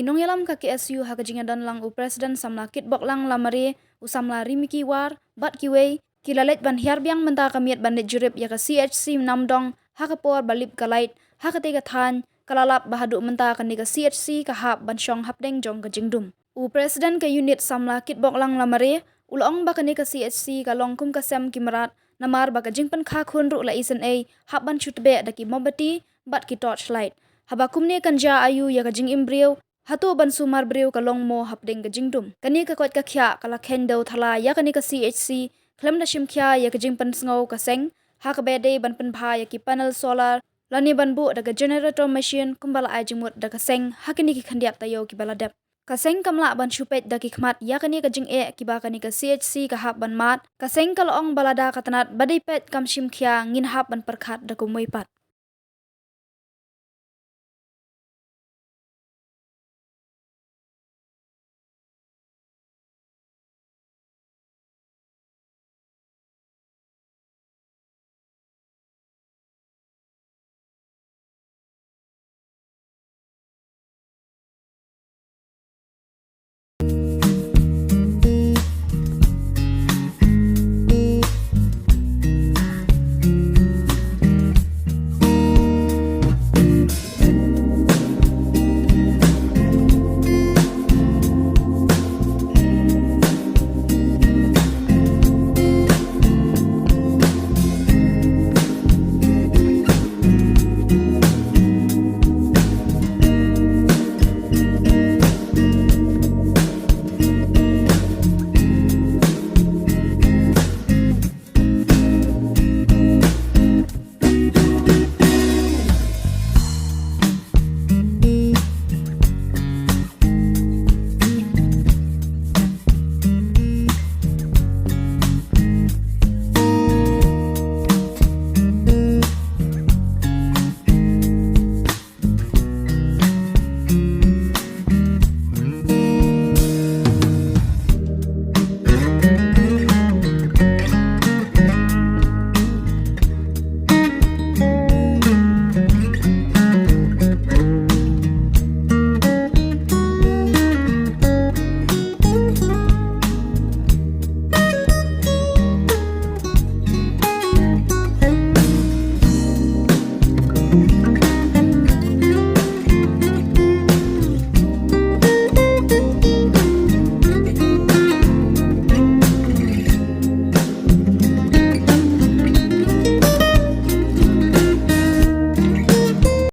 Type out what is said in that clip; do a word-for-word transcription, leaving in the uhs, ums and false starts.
Nongïalam ka KSU ha ka jingïadonlang u President samla Kitboklang Lamare, u samla Rimiki War bad kiwei, ki la leit ban hiar biang mynta ka miet ban leit jurip ïa ka CHC Namdong ha ka por ba lip ka light ha katei ka thaiñ, ka la lap ba haduh mynta kane ka CHC ka hap ban shong hapdeng jong ka jingdum. U President ka unit samla Kitboklang Lamare u la ong ba kane ka CHC ka long kum ka sem ki mrad, namar ba ka jingpynkha khun ruh la isynei hap ban shu tbeh da ki mombati bad ki torchlight. Haba kumne kan jia aïu ïa ka jingim briew, hato ban sumar briew ka long mo hapdeng ka jingdum. Kane ka koit ka khiah ka la kheiñ dew thala ïa kane ka CHC khlem da shim khia ïa ka jingpynsngew ka seng ha kaba dei ban pynbha ïa ki panel solar lane ban buh da ka generator machine kumba la ai jingmut da ka seng ha kine ki khyndiat taïew kiba la dep. Ka seng kam lah ban shu peit da ki khmat ïa kane ka jingeh kiba kane ka CHC ka hap ban mad. Ka seng ka la ong ba lada ka tnat ba dei peit kam shim khia, ngin hap ban pyrkhat da kumwei pat.